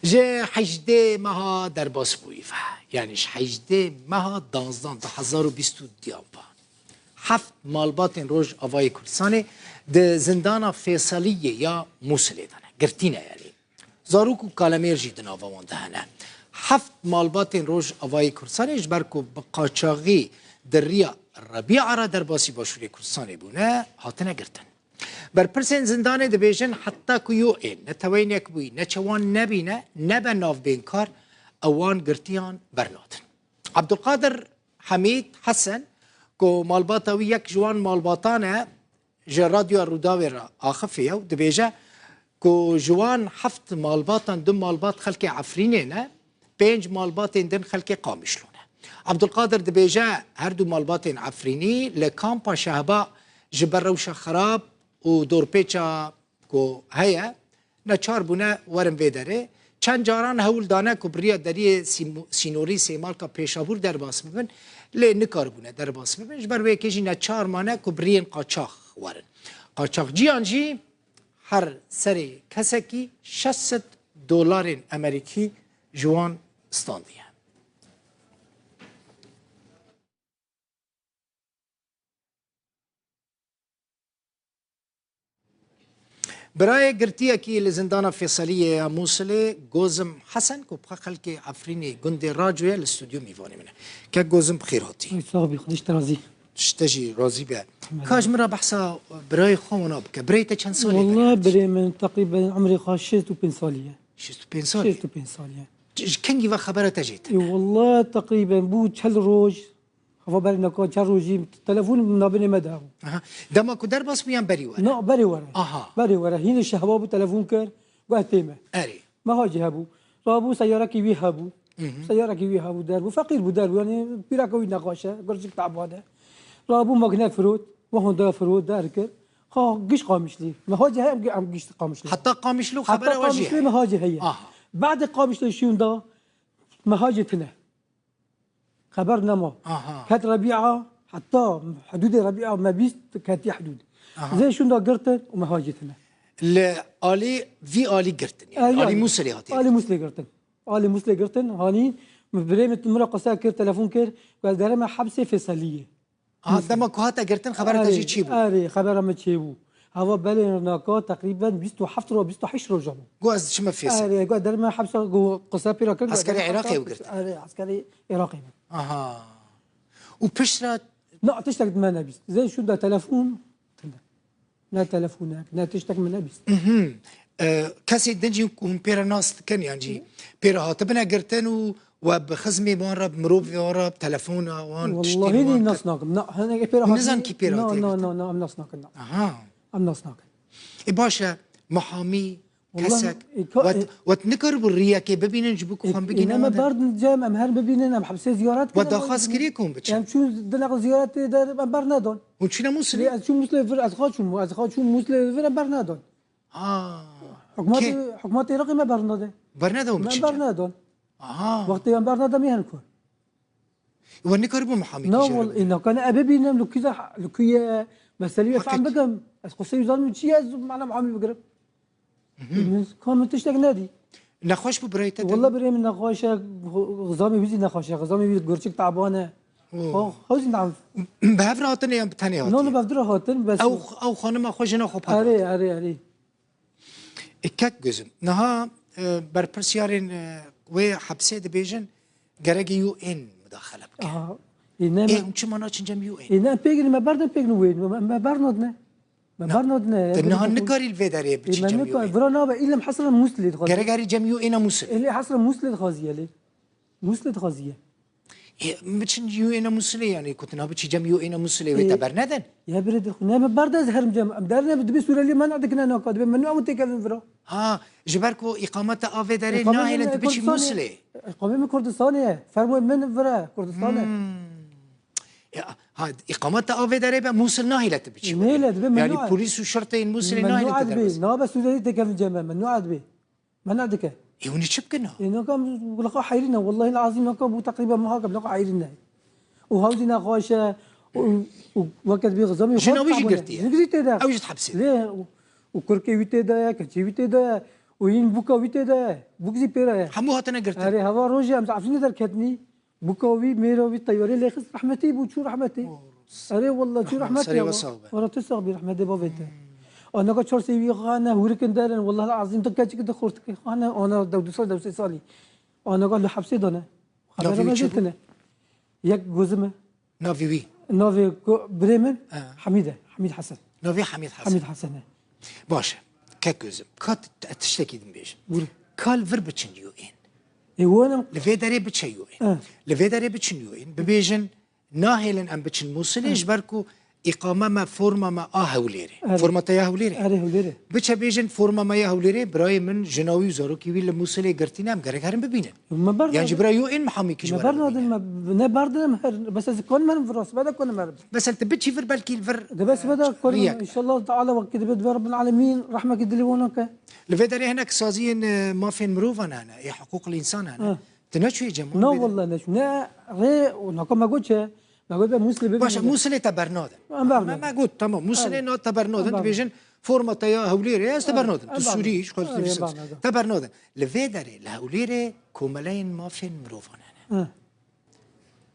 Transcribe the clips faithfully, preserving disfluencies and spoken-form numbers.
Ji hejdê meha derbas bûyî ve, yanî ji hejdê meha danzdan du hezar û bîst û diyan ve, heft malbatên Rojavayê Kurdistanê di zindana Fêsaliyê ya Mûsilê de ne. Girtî ne yanî. Zarok û kalemêr jî di nava wan de hene. Heft malbatên Rojavayê Kurdistanê ji ber ku bi qaçaxî di riya Rebîa re derbasî Başûrê Kurdistanê bûne, hatine girtin. Berpirsên zindanê dibêjin, heta ku yo ên ne teweyn yekbûyî, ne çewan nebîne, nebe navbênkar, ew wan girtiyan bernadin. Abdulkadir Hemîd Hesen, ku malbata wî yek ji wan malbatan e, ji Radyoya Rûdawê re axifî ye û dibêje ku ji wan heft malbatan du malbat xelkê Efrînê ne, pênc malbatên din xelkê Qamişlo ne. Abdulkadir dibêje, her du malbatên Efrînî li kampa Şehba ji ber rewşa xerab û dorpêça ku heye, neçar bûne werin vê derê. Çend caran hewl dane ku bi riya deriyê sîmo-, sînorî Sêmalka Pêşabûr derbas bibin, lê nikaribûne derbas bibin. Ji ber wê yekê jî neçar mane ku bi riyên qaçax werin. Qaçaxciyan jî her serê kesekî şeş sed dolarên Amerîkî ji wan standiye. Birayê girtiyekî li zindana Fêsaliyê ya Mûsilê, Gozim Hesen, ku bi xwe xelkê Efrînê gundê Raco ye, li stûdyo mîvanê min e. Kek Gozim, bi xêr hatî. Ay, sax bî, Xwedê ji te razî. Ji te jî razî be. Ka ji min re behsa birayê xwe wana bike. Birayê te çend salî ye? Walla birê min teqrîben umrê xwe şêst û pênc salî ye. Şêst û pênc salî? Şêst û pênc salî ye. Ji kengî ve xebera te jê tê? Ê, walla teqrîben bû çel roj. Hava berê naka çar rojî telefon nabinê me de hebû. Aha. Dema ku derbas bû yan berî were? Na, berê were. Aha. Berê were. Hînê şehwa bû telefon kir. Got, "Ez têm." Erê. Mehacî hebû. Rabû seyarekî wî hebû. Mhm. Seyarekî wî hebû derbû. Feqîr bû derbû. Yanî pîraka wî nexweş e. Gurçik tebane. Rabû makine firot. Wehonda firot derkir. Ha giş Qamişlî. Mehacî heye em, em giş Qamişlî. Heta Qamişlo xebera we jî heye? Heta Qamişlî Mehacî heye. Aha. Badê Qamişlî şûnda Mehacî tine. Xeber nema. Aha. Ket Rebîa, heta hidûdê Rebîa me bîst ketiye hidûd. Aha. Zê şûnda girtin û me hacî tine. Li alî vî alî girtin, yani. E, alî yani. Mûsilê hatiye girtin. Alî Mûsilê girtin. Alî Mûsilê girtin, hanî min birê min, min re qise kir, telefon kir, ku ez derime hepsê Fêsaliyê. Aha, dema ku hate girtin, xebera te jî çi bû? Erê, xebera me çi bû? Hava belê naka teqrîben bîst û heft ro, bîst û heşt roja bû. Got, "Ez diçime Fêsalî." Erê, got, derime hepsa, got, qise pê re kir, got, eskerê Iraqê ew girtin. Erê, eskerê Iraqê bû. Aha. Û piştre? Na, tiştek me nebîst. Zê şûnda telefon tune. Ne telefonek, ne tiştek me nebîst. Mhm. E, kesê din jî ku hûn pê re nas dikin, yan jî pê re hatibine girtin û we bi xizmê wan re, bi mirovê wan re, bi telefona wan, tiştên wan... Wallahî nas nakim. Na, hinek pê re hatibû. Nizan kî pê re hatiye girtin? Na, na, na, em nas nakin, na. Aha. Em nas nakin. E, baş e, mihamî, kesek, e, ka-, wet, e, wet nikaribû riyekê bibînin ji bo ku xwe bigihînin wan de? Ê, me berdin cem, em her bibînin, em hepsê ziyaret kirin. We daxwaz kiriye ku hûn biçin? Em çûn dinek ziyaretê de, em bernedon. Hûn çûne Mûsilê? Ê, ez çûm Mûsilê vir, ez xwe çûm, ez xwe çûm Mûsilê vir, em bernedon. Ha. Hikûmetê, hikûmetê Iraqê me bernade. Bernede hûn biçin cem? Me bernedon. Aha. Wextê em bernade, me hin ku. We nikaribû mihamî... Na, wal-, ê, naka ne, e, bibînim, li ku ze, li ku ye, meselê wê fehm bikim. Ez qisê wî zanim çi ye, ez mala mihamî bigirim. Mhm. Min, ka min tiştek nedî. Nexweş bû birayê te? Walla birê min nexweş e, xizamê wî zî nexweş e, xizamê wî gurçik taban e. Oh. Xwe, xwe zî nam. Bi hev re hatine yan bi tenê hatiye? No, no, bi hev re hatin, bes. Ew, ew xanima xwe, jina xwe pat... Erê, erê, erê. E, kek Gozim, niha, e, berpirsyarên, e, wê hepsê dibêjin, gerek e U N mudaxele bike. Aha. Ê, ne, ê, me hûn çima naçin cem U N? Ê, ne, pêk ne, me berdin pêk ne wê, me, me bernadine. Me bernadine. Te niha nikarî li vê derê biçî cem U N. Ê, me nikar, vira nabe, îlem hesra Mûsilê dixwaze. Gerek erî cem U N a Mûsilê. Ê, lê hesra Mûsilê dixwaziye lê. Mûsilê dixwaziye. Ê, biçin U N a Mûsilê, yanî ku tu nabiçî cem U N a Mûsilê, wê te bernedin? Ya birê dixwe, ne me berde, ez herim cem. Em derne, dibê Sûriyelî men'a dikine naka, dibê men'a û têkevin vira. Ha, ji ber ku îqameta a vê derê nahêlin tu biçî Mûsilê. Îqamê min Kurdistanê ye. Fermoyê min vira Kurdistanê. Hmm. Ya, ha, îqameta a vê derê be Mûsil nahêle tu biçî. Nehêle, dibê men'a. Yanî polîs û şerteyên Mûsilê nahêlin tu derbas. Nabe Sûriyelî têkevin cem, men'a dibê. Mena dike. Ê, hûn ê çi bikin ha? Ê, naka, naka heyrîn e. Wallahî lazîm naka bû teqrîben mehaka naka heyrîn e. Û hewzî nexweş e. Û, û weke dibê xizamê... Jina wî jî girtiye. Jina wî jî tê de. Ew jî di hepsê de. Lê, û, û kurkê wî tê de ye, keçê wî tê de ye. û yîn bûka wî tê de ye. Bûk zî pê re ye. Hemû hatine girtin. Erê, heva rojê em ji Efrînê derketinî. Bûka wî, mêra wî teyarê lê xist, rehmetî bû, çû rehmetê. Erê, wallah, çû rehmetê. Serê we sax be. Wala tu sax bî, rehmetê bavê te. Anaka çar sê wî xane, hûrikin derin, wallah azîm, tu keçik de xortik xane, ana dew du sal, dew sê salî. Anaka li hepsê de ne. Navê wî çi bû? Yek gozim e. Navê wî? Navê go-, birê min Ha. Hemîd e. Hemîd Hesen. Navê Hemîd Hesen. Hemîd Hesen e. Baş e. Kek Gözüm. Ka t-, tiştekî din bêjim. Buyurun. Ka li vir biçin U N. E, wanim. Li vê derê biçe U N. Ha. Li vê derê biçin U N. Bibêjin, nahêlin em biçin Mûsilê, ji ber ku îqame me, forma me a Hewlêrê. Erê. Forma te ya Hewlêrê. Erê, Hewlêrê. Biçe bêjin, forma me ya Hewlêrê, birayê min, jina wî û zarokê wî li Mûsilê girtî ne, em gerek herin bibînin. Me ber Yan jî nadin. Bira U N mihamî kî ji Me ber nadin, me ne ber didin, her, bes ez konim herim vir, sibe de konim herim. Bes tu biçî vir, belkî li vir, De bes sibe de konim, riyek. Înşallah Teala wekî dibe, dibe Rabbul Alemîn rehmekî dilê wan nake. Li vê derê hinek saziyên, e, mafên mirovan hene, ê hiqûqil însan hene. Ha. Tu neçûyê cem wan Na vê de? Wallah neçû. Ne rê, naka me got çi? Me got be Mûsilê bibîne. Baş e, Mûsilê te bernadin. Em bernadin. Me, me got, tamam. Mûsilê Evet. na te bernadin, Em bernadin. dibêjin, forma te ya Hewlêrê ye, ez te Evet. bernadin. Tu Em Sûrî, bernadin. ji xwe tu Evet, Sûrî em bernadin. Te bernadin. Li vê derê, li Hewlêrê komeleyn mafên mirovan hene. Hı.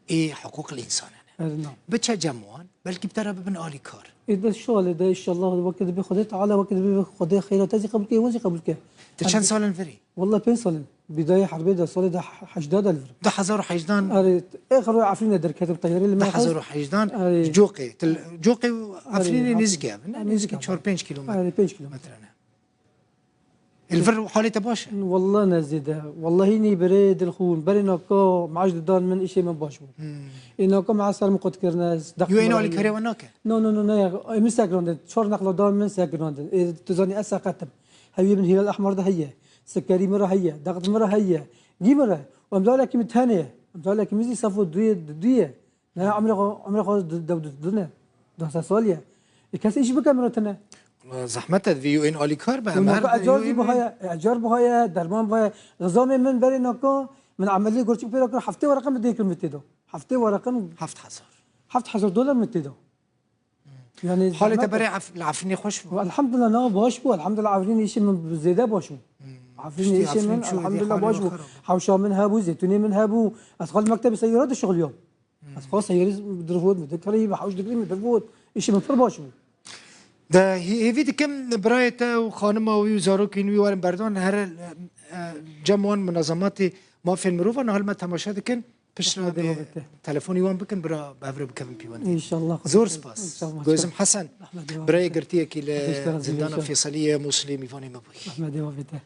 Ê hiqûqil însan hene. Evet, na. Biçe cem wan, belkî bi te re bibin alîkar. Ê de şalê de, înşallah, wekî dibe Xwedê Teala, wekî dibe Xwedê xeyra te zî qebûl ke, wan zî qebûl ke. Tu çend salin virî? Wallah pênc sal in. Bîdayê herbê de salê de hejda de li vir im. Du hezar û hejdan. Erê, êxir Efrînê derketim teyarê li me xwest. Du hezar û hejdan Erê. Coqê. Til, Coqê û Erê, Efrînê Efrîn. Nêzîkî hev in. Nêzîkî Nêzîkî çar pênc kîlometre. Erê, pênc kîlometre. Li vir halê te baş e? Wallah ne zêde. Wallahî nî birê dilxûn. Berê naka maaş didan min, îşê min baş bû. Hmm. Ê naka me ser min qut kirine, ez deq Yo ên min alîkarê we nake? No, no, no, ne. Ê min sekirandin. Çar neqla dan min sekirandin. Ê tu zanî ez seqet im. Heviyê min Hilal Ehmer de heye. Sikerî min re heye. Dexit min re heye. Gî min re. Û emdalekî min tenê ye. Emdalekî min zî sefo duyê, duyê. Ne, emrê xwe, emrê xwe du, dew du, du ne. Deh salî ye. Ê kes îş bike min re tine. Wala zehmet e, divê U N alîkar be, Û em her naka ecar zî U N buhaye, ecar buhaye, derman buhaye. Xizamê min berê naka, min emeliyê gurçik pê re kir, heftê wereqe min dê kir min tê de. Heftê wereqe min Heft hezar. Heft hezar dolar min tê de. Yani Halê te zehmet e. Berê Ef-, li Efrînê xweş bû? Elhamdulillah, na baş bû. Elhamdulillah, Efrînê îşê min zêde baş bû. Hmm. Efrînê Piştî îşê Efrîn min, çû, êdî elhamdulillah, halê baş we bû. Xerab bû. Hewşa min hebû, zêtûnê min hebû. Ez xal mektebê seyara dişixuliyam. Hmm. Ez xal seyarî dirivot min, dikarî bi hewş digrî min dirivot. Îşê min pir baş bû. De hê-, hêvî dikim birayê te û xanima wî û zarokên wî werin berdan, here, e, e, cem wan munazematê mafên mirovan, hal me temaşe dikin. Piştre Rehmetê dê Wabê te. telefonî wan bikin, bira bi hev re bikevin pêwendî. Înşallah. Zor spas. Înşallah. Gözüm Hesen, Rehmetê Wabê birayê te. girtiyekî li Hişte razî zindana inşallah. Fêsaliyê Mûsilê mîvanê me bûyî. Rehmetê Wabê te.